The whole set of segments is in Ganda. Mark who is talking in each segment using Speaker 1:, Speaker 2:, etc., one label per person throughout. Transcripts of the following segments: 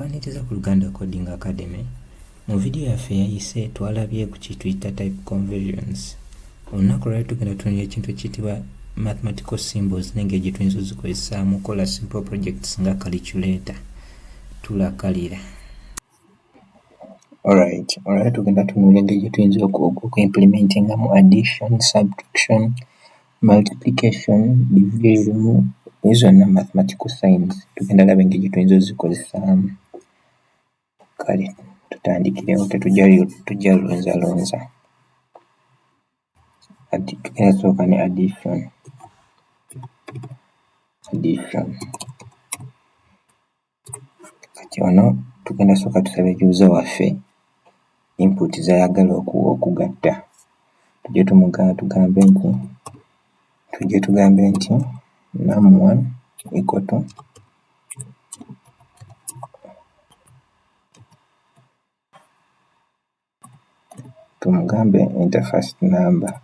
Speaker 1: Nkwaniriza ku Luganda Coding Academy. Mu vidiyo yaffe eyayise twalabye ku kituyita type conversions. Olunaku lwaleero tugenda tutunulira ekintu ekiyitibwa mathematical symbols n'engeri gye tuyinza ozikozesaamu okukola simple projects nga calculator. Tulakalira. Alright, olwaleero tugenda tutunulira engeri gye tuyinza okuimplementingamu addition, subtraction, multiplication, division, ezo zonna mathematical signs. Tugenda laba engeri gye tuyinza ozikozesaamu. Kale tutandikirewo tetujja lonzalonza. Tugenda sooka ne addition. Addition. Kati wano tugenda sooka tusabe user waffe input z'ayagala okugatta. Tujje tugambe nti tujje tugambe nti num1 equal to tumugambe enter first number.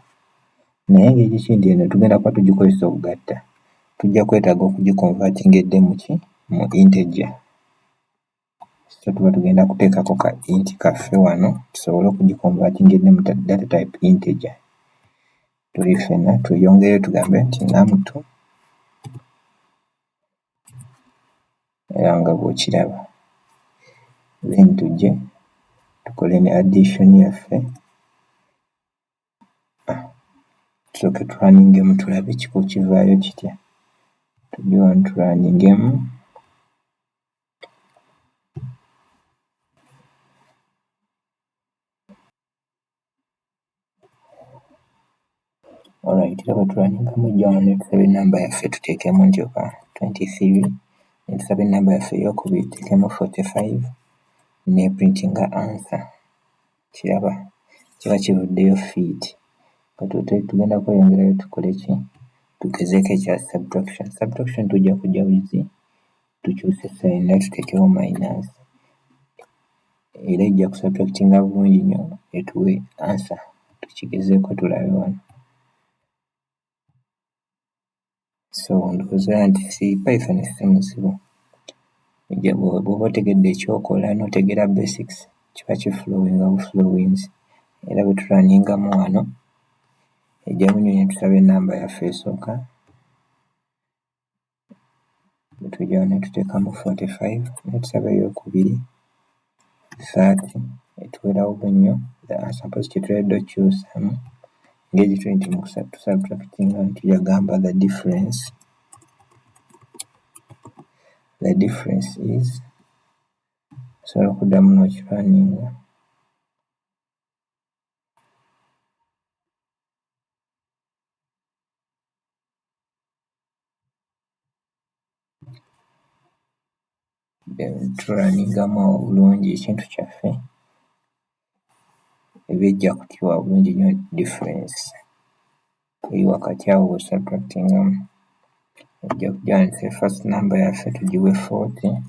Speaker 1: Naye engeri kindi eno tugenda kuba tugikozesa okugatta, tujja kwetaaga okugiconvertinga edde mu ki? Mu integer. So tuba tugenda kuteekako ka int kaffe wano tusobole okugiconvertinga edde mu data type integer. Tuli ffenna tweyongereyo tugambe nti num2 era nga bw'okiraba. Then tujje tukole ne addition yaffe. Tusooke turaningemu tulabe kiko kivaayo kitya. Tujje wano turaningemu. Alright, era bwe turaningamu ejja wano ne tusaba ennamba yaffe tuteekemu nti oba 23, ne tusaba ennamba yaffe eyookubiri tuteekemu 45, n'eprintinga answer. Kiraba kiba kivuddeyo feet. Kati tugenda kweyongerayo tukole ki? Tugezeeko ekya subtraction. Subtraction tujja kujja buzi tukyuse sign naye tuteekewo minus. Era ejja kusubtractinga bulungi nnyo etuwe answer. Tukigezeeko tulabe wano. So ndowooza nti si Python si muzibu. Bw'oba otegedde ekyokola n'otegeera basics kiba kiflowinga buflowinzi. Era bwe turaningamu wano ejja bunyonyi ne tusaba ennamba yaffe esooka. Bwe tujja wano ne tuteekamu 45 ne tusaba eyookubiri 30 etuweerawo nnyo the answer. Mpozzi kye tuleeteddwa okukyusaamu engeri gye tuli nti mu tusubtractinga tujja kugamba the difference is osobola okuddamu n'okiraninga. Then turaningamu awo bulungi ekintu kyaffe eba ejja kutuwa bulungi nnyo difference eri wakati awo bw'osubtractingamu. Ojja kujja wano tusabe first number yaffe tugiwe 40,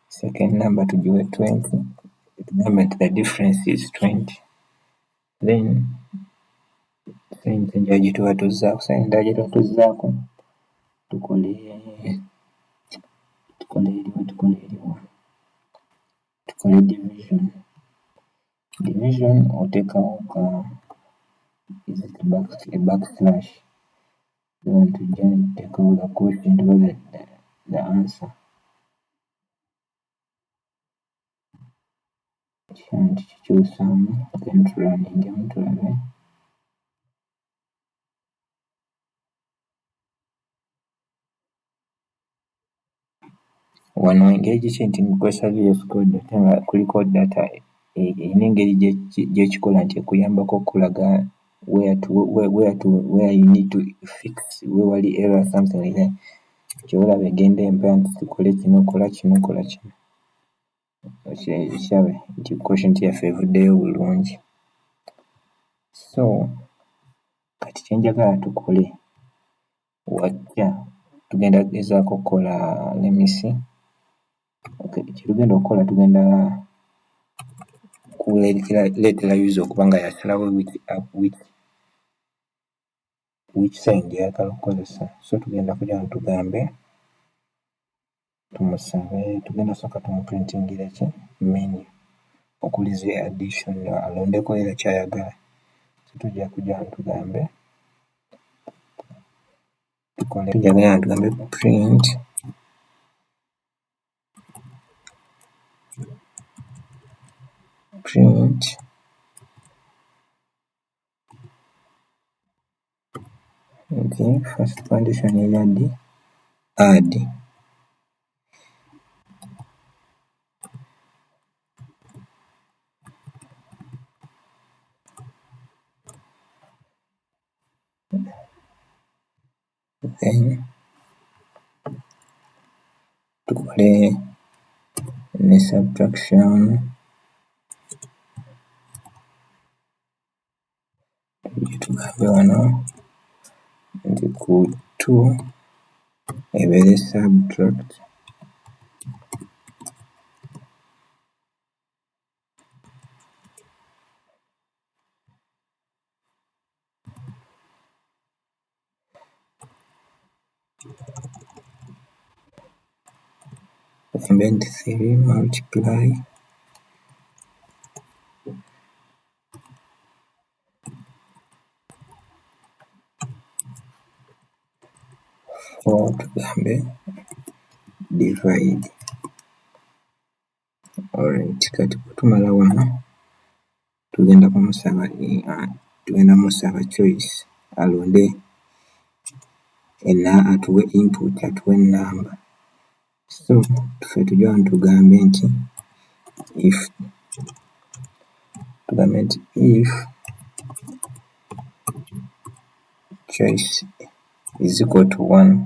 Speaker 1: second number tugiwe 20, tugambe nti the difference is 20. Then sign endala gye tuba tuzzaako, sign endala gye tuba tuzzaako tukole eriwa tukole eriwa? Tukole division. Division oteekawo ka is it a backslash. Then tujja ne tuteekawo the quotient oba the answer. Ekifaananyi tukikyusaamu then turaningemu tulabe. Wano engeri gye kiri nti nkozesa VS Code ate nga kuliko data erina engeri gy'ekikola nti ekuyambako okulaga where you need to fix we wali error something like that. Ky'ova olaba egenda empa nti tukole kino, kola kino, kola kino. Okiraba nti quotient yaffe evuddeyo bulungi. So kati kye njagala tukole watya tugenda kugezaako okukola let me see. Okay, kye tugenda okukola tugenda kuleetera user okuba nga y'asalawo which sign gy'ayagala okukozesa. So tugenda kujja wano tugambe Tumusabe tugenda sooka tumuprintingire ki menu okuli zi addition alondeko era ky'ayagala. So tujja kujja wano tugambe tukole tujja kujja wano tugambe print print nti first condition eri ddi add then tukole ne subtraction tugambe wano nti ku 2 ebeere subtract tugambe nti 3 multiply 4 tugambe divide. Alright, kati bwe tumala wano tugenda kumusaba tugenda musaba choice alonde atuwe input atuwe ennamba. So ffe tujja wano tugambe nti if tugambe nti if choice is equal to 1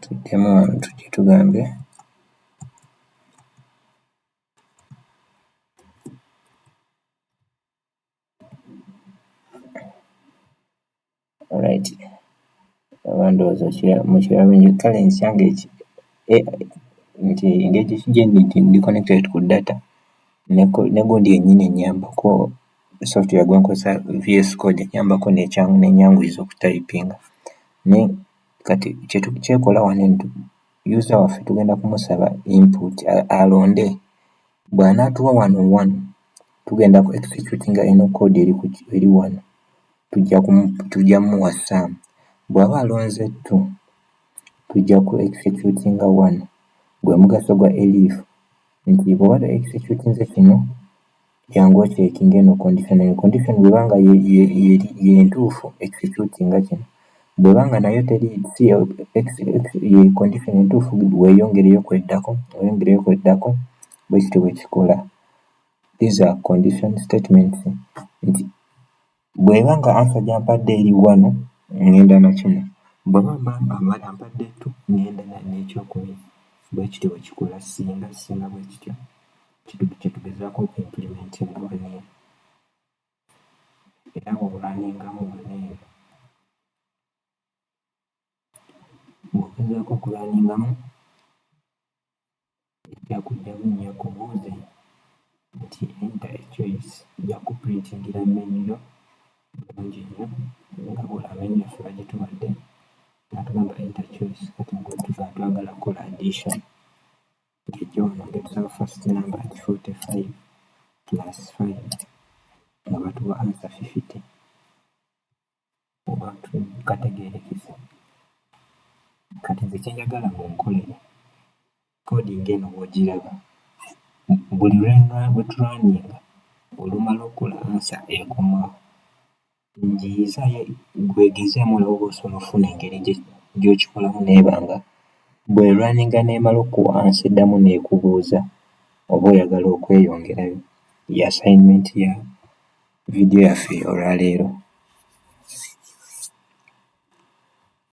Speaker 1: tuddemu wano tujje tugambe alright oba ndowooza mukiraba bulungi kale nkyange nti engeri gye ndi nti ndi connected ku data ne gundi yennyini ennyambako software gwe nkozesa VS Code ennyambako n'ennyanguyiza okutypinga. Naye kati kyekola wano eno user waffe tugenda kumusaba input alonde bw'anaatuwa wano 1 tugenda ku executinga eno code eri wano tujja mmuwa sum. Bw'aba alonze 2 tujja ku executinga 1. Gwe mugaso gwa elif nti bw'oba to executinze kino jangu ocheckinge eno condition. Eno condition bw'eba nga ye ntuufu executinga kino, bw'eba nga nayo teri si ye condition entuufu weeyongereyo kw'eddako weeyongereyo kw'eddako bwe kityo bwe kikola. These are condition statements nti bw'eba nga answer gy'ampadde eri 1 ŋŋenda na kino, bw'aba ampadde 2 ŋŋenda n'ekyokubiri. Bwe kityo bwe kikola singa singa bwe kityo kye tugezaako okuimplementinga wano eno. Era bw'orunningamu wano eno bw'ogezaako okurunningamu ejja kujja bunnya ekubuuze nti enter a choice ejja kuprintingira menu yo bulungi nnyo nga bw'olaba menu yaffe bagituwadde n'atugamba enter choice kati gwe tugamba twagala kukola addition ng'ejja wano ng'etusaba first number nti 45 plus 5 nga batuwa answer 50 oba kategeerekese. Kati nze kye njagala munkolere coding eno bw'ogiraba buli lwe turunninga olumala okukola answer ekomawo. Ngiyiza gwegezeemu olabe oba osobola okufuna engeri gy'okikolamu n'eba nga bw'erunninga n'emala okkuwa answer eddamu n'ekubuuza oba oyagala okweyongerayo. Ye assignment ya vidiyo yaffe olwaleero.